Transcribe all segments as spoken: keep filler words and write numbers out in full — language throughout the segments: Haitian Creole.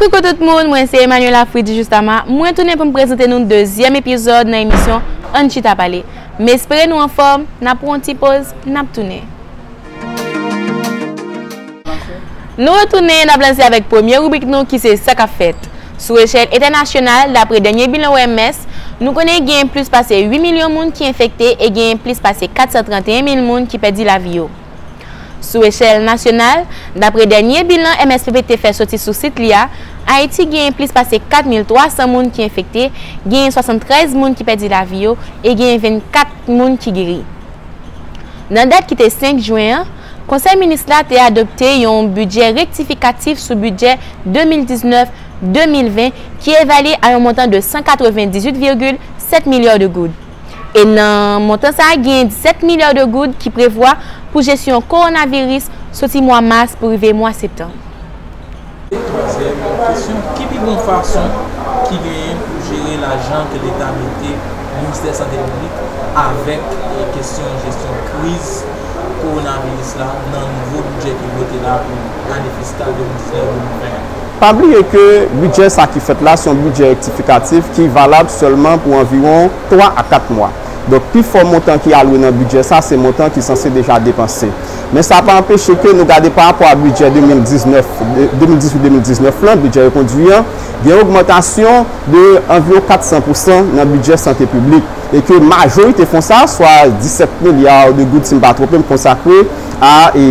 Koukou tout moun, mwen se Emmanuela Fritz Justama. Mwen tounen pou m prezante nou dezyèm epizòd nan emisyon Ann Chita Pale. M espere nou anfòm, n ap pran yon ti poz, n ap tounen. Nou retounen, n ap lanse avèk premye ribrik nou ki se sa k ap fèt. Sou echèl entènasyonal, dapre dènye bilan O M S, nou konnen gen plis pase uit milyon moun ki enfekte e gen plis pase kat san trannteyen mil moun ki pèdi lavi yo. Sou echèl nasyonal, dapre dènye bilan M S P P te fè soti sou sit li a, Ayiti gen plis pase kat mil twa san moun ki enfekte, gen swasanntrèz moun ki pèdi lavi yo e gen vennkat moun ki geri. Nan dat ki te senk jen an, Konsèy Minis la te adopte yon bidjè rektifikatif sou bidjè de mil diznèf de mil ven ki evalye a yon montan de san katrevendizuit vigil sèt milya de goud. E nan montan sa a, gen disèt milya de goud ki prevwa pou jesyon kowonaviris soti mwa mas pou rive mwa septanm. Twazyèm kesyon, ki pi bon fason ki genyen pou jere lajan ke Leta mete Ministè Sante Piblik avèk, eh, kesyon jesyon kriz kowonaviris la nan nouvo bidjè ki vote la pou ane fiskal de mil diznèf de mil ven an? Pa bliye ke bidjè sa ki fèt la se yon bidjè rektifikatif ki valab sèlman pou anviwon twa a kat mwa. Donk, pifò montan ki alwe nan bidjè sa, se montan ki sanse deja depanse. Men sa pa anpeche ke nou gade pa rapò a bidjè de mil diznèf, de, de mil dizuit de mil diznèf lan, bidjè rekondui an, gen ogmantasyon de anviwon kat san pousan nan bidjè sante piblik. E ke majorite fon sa, swa disèt milya de goud, si m pa twonpe m, konsakre a, e,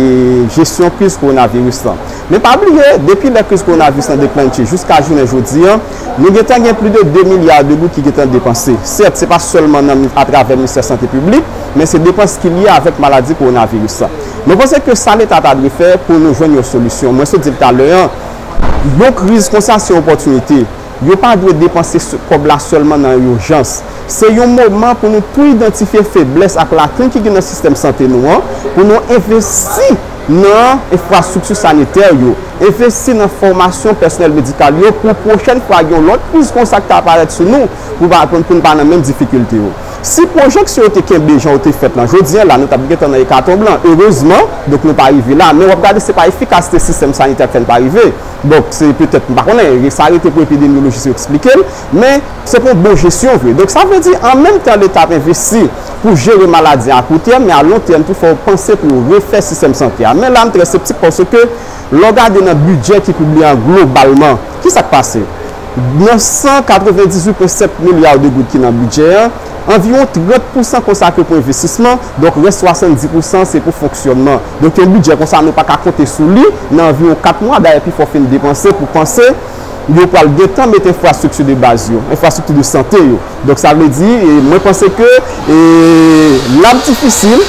jesyon kriz kowonaviris lan. Men pa bliye, depi lè kriz kowonaviris lan deklanche jiska jounen jodi an, nou gentan gen plis de de milya de goud ki gentan depanse. Sèt, se pa sèlman nan, atravè Ministè Sante Piblik, men se depans ki lye avèk maladi kowonaviris la. Mwen panse ke sa Leta ta dwe fè pou nou jwenn yon solisyon. Mwen sot di l talè an, yon kriz konsa se yon opòtinite. Yo pa dwe depanse s-, kòb la sèlman nan ijans. Se yon moman pou nou tou idantifye feblès ak lakin ki gen nan sistèm sante nou an, pou nou envesti nan enfrastrikti sanitè yo, envesti nan fòmasyon pèsonèl medikal yo pou pwochèn fwa gen yon lòt kriz konsa ki ta aparèt sou nou, pou pa, pou, pou n pa nan menm difikilte yo. Si pwojeksyon yo te kenbe jan yo te fèt lan, jodi a la, nou t ap gentan nan ekatonb lan. Erezman, donk, nou pa rive la. Men w ap gade, se pa efikasite sistèm sanitè k fè n pa rive. Donk, se petèt, m pa konnen, sa rete pou epidemyolojis yo eksplike l, men se pou bon jesyon vre. Donk, sa vle di, an menm tan Leta ap envesti pou jere maladi a koutèm, men a lontèm tou, fò yo panse pou yo refè sistèm sante a. Men la, m trè septik paske, lè w gade nan bidjè ki pibliye an globalman, ki sa k pase? Nan san katrevendizuit pwen sèt milya de goud ki nan bidjè an, anviwon trant pousan konsakre pou envestisman, donk rès swasanndis pousan se pou fonksyònman. Donk yon bidjè konsa nou pa ka konte sou li nan anviwon kat mwa, dayè pifò fin depanse pou panse yo pral gentan mete enfrastrikti de baz yo, enfrastrikti de sante yo. Donk sa vle di, e, mwen panse ke, e, l ap difisil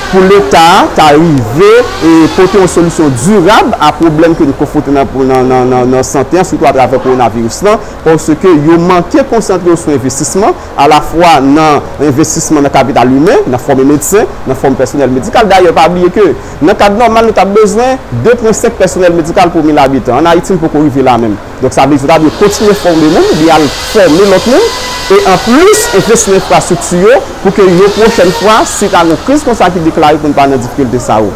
pou Leta ta rive, e, pote yon solisyon dirab a pwoblèm ke nou konfwonte nan, nan, nan, nan, nan sante an, sitou atravè kowonaviris lan, paske yo manke konsantre yo sou envestisman, alafwa nan envestisman nan kapital imen, nan fòme medsen, nan fòme pèsonèl medikal. Dayè, pa bliye ke nan kad nòmal, nou t ap bezwen de pwen senk pèsonèl medikal pou mil abitan. Ann Ayiti, n poko rive la menm. Donk, sa vle di, yo ta dwe kontinye fòme moun, oubyen al fòme lòt moun, e anplis, envesti nan enfrastrikti yo, pou ke yon pwochèn fwa, si ta gen yon kriz konsa ki deklare, pou n pa nan difikilte sa yo.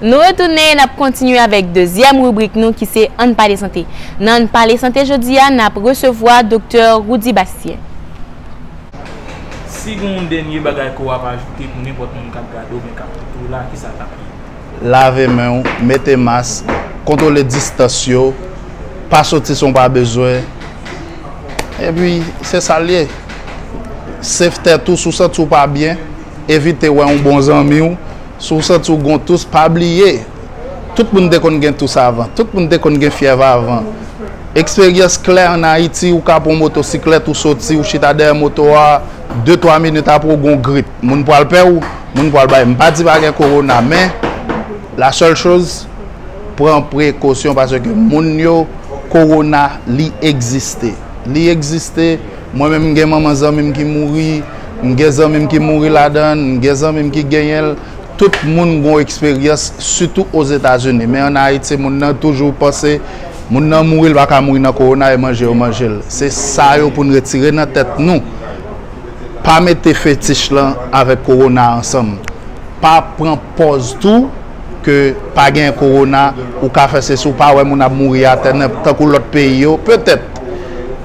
Nou retounen, n ap kontinye avèk dezyèm ribrik nou ki se Ann Pale Sante. Nan Ann Pale Sante jodi a, n ap resevwa Doktè Roudy Bastien. Si gen yon dènye bagay ke w ap ajoute pou nenpòt moun k ap gade w oubyen k ap koute w la, kisa l t ap ye? Lave men w, mete mas, kontwole distans yo, pa soti san w pa bezwen. Epi, se sa l ye. Save tèt ou, si w santi w pa byen, evite wè yon bon zanmi w. Si w santi w gen yon tous, pa bliye. Tout moun te konn gen tous avan. Tout moun te konn gen fyèv avan. Eksperyans klè ann Ayiti, ou ka pran motosiklèt, ou soti, ou chita dèyè moto a, de, twa minit apre, w gen yon grip. Moun pral pè w, moun pral bay. M pa di pa gen kowona, men la sèl choz, pran prekosyon paske moun yo, kowona, li egziste. Li egziste. Mwen menm, m gen manman zanmi m ki mouri, m gen zanmi m ki mouri ladan l, m gen zanmi m ki genyen l. Tout moun gen yon eksperyans, sitou Ozetazini. Men ann Ayiti, moun nan toujou panse, moun nan mouri, l pa ka mouri nan kowona, e manje yo manje l. Se sa yo pou n retire nan tèt nou. Pa mete fetich lan avèk kowona ansanm. Pa pran pòz tou Ke pa gen kowona, ou ka fè sesi, ou pa wè moun ap mouri atè, tankou lòt peyi yo. Petèt,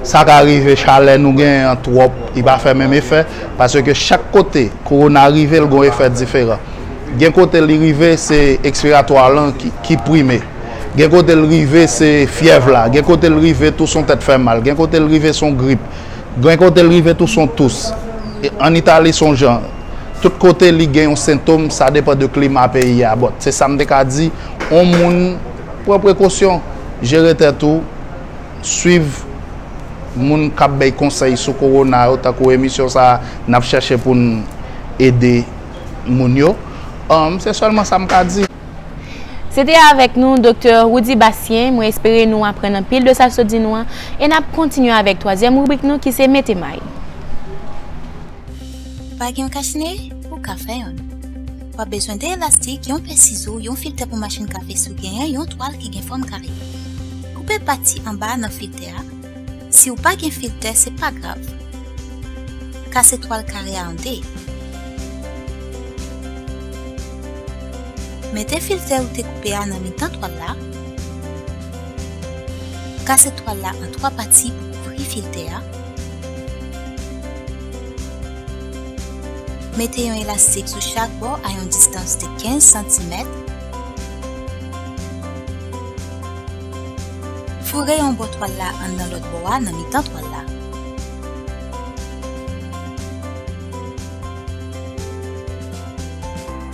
sa ka rive, chalè nou genyen an twòp, li pa fè menm efè, paske chak kote kowona rive, l gon efè diferan. Gen kote li rive, se ekspiratwa lan ki, ki prime. Gen kote l rive, se fyèv la. Gen kote l rive, tou son tèt fè mal. Gen kote l rive, son grip. Gen kote l rive, tou son tous. E, an Itali, son jan. Tout kote li gen yon sentòm, sa depann de klima peyi a. But, se sa m te ka di, on moun, pran prekosyon, jere tèt ou, swiv moun k ap bay konsèy sou kowona yo, tankou emisyon sa a, n ap chèche pou n ede moun yo. Um, se sèlman sa m ka di. Se te avèk nou, Doktè Roudy Bastien. Mwen espere nou aprann anpil de sa l sot di nou an, e n ap kontinye avèk twazyèm ribrik nou ki se Mete May. Pa gen yon kachne? Ou ka fè youn. W ap bezwen de elastik, yon pè sizo, yon filtè pou machin kafe si w genyen, yon twal ki gen fòm kare. Koupe pati anba nan filtè a. Si w pa gen filtè, se pa grav. Kase twal kare a an de. Mete filtè ou te koupe a nan mitan twal la. Kase twal la an twa pati pou kouvri filtè a. Mete yon elastik sou chak bò a yon distans de kenz santimèt. Foure yon bò twal la anndan lòt bò a nan mitan twal la.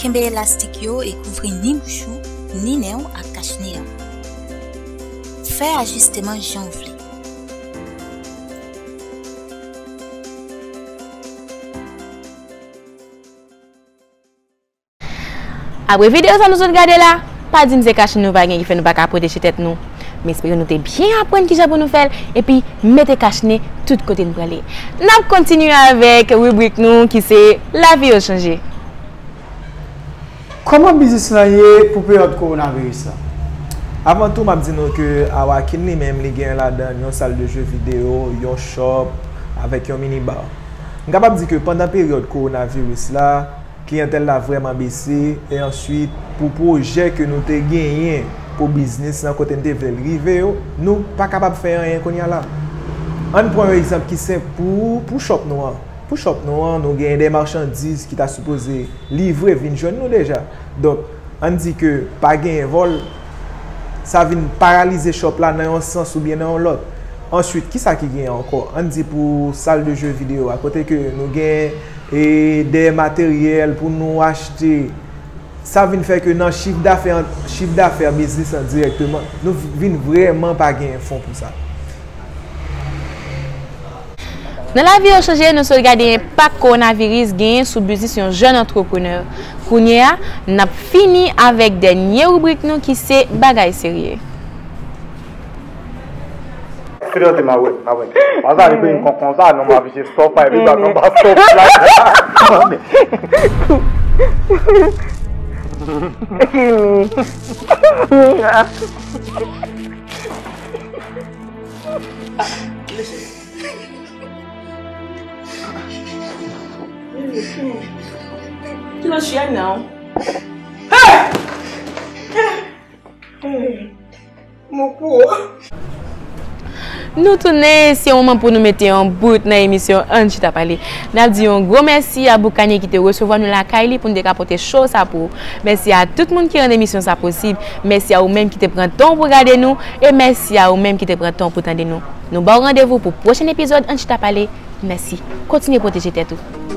Kenbe elastik yo e kouvri ni bouch ou, ni nen w ak kachne an. Fè ajisteman jan w vle. Apre videyo sa nou sot gade la, pa di m se kachne nou pa gen ki fè nou pa ka pwoteje tèt nou. M espere nou te byen aprann kijan pou nou fè l, epi mete kachne tout kote n prale. N ap kontinye avèk ribrik nou ki se Lavi yo chanje. Kòman biznis lan ye pou peryòd kowonaviris la? Avan tou, m ap di nou ke Awakin li menm, li gen ladan l yon sal de jeu videyo, yon shop, avèk yon mini bar. M kapab di ke pandan peryòd kowonaviris la, kliyantèl la vrèman bese, e answit, pou pwojè ke nou te genyen pou biznis lan, kote n te vle l rive yo, nou pa kapab fè anyen kounye a la. Ann pran yon egzanp ki senp pou, pou shop nou an. Pou shop nou an, nou genyen de machandiz ki ta sipoze livre vin jwenn nou deja. Donk, ann di ke pa genyen vòl, sa vin paralize shop la nan yon sans oubyen nan yon lòt. Answit, kisa ki genyen ankò? Ann di pou sal de jeu videyo a, kote ke nou genyen, e, de materyèl pou nou achte. Sa vin fè ke nan chif dafè, chif dafè biznis lan dirèkteman, nou vin vrèman pa genyen fon pou sa. Nan Lavi yo chanje, nou sot gade enpak kowonaviris genyen sou biznis yon jèn antreprenè. Kounye a, n ap fini avèk dènye ribrik nou ki se Bagay serye. Fidèl te mawè, mawè. Wazan li peye m kon konsa, non, m ap vije stop, epi ba konba stop la. Kilo chè nan. Hey! Hey! Mon kou. Nou tounen, se yon moman pou nou mete yon bout nan emisyon Ann Chita Pale. N ap di yon gwo mèsi a Boukanye ki te resevwa nou lakay li pou n te ka pote show sa pou ou. Mèsi a tout moun ki rann emisyon sa posib. Mèsi a ou menm ki te pran tan w pou gade nou. E mèsi a ou menm ki te pran tan w pou tande nou. Nou ba w randevou pou pwochen epizòd Ann Chita Pale. Mèsi. Kontinye pwoteje tèt ou.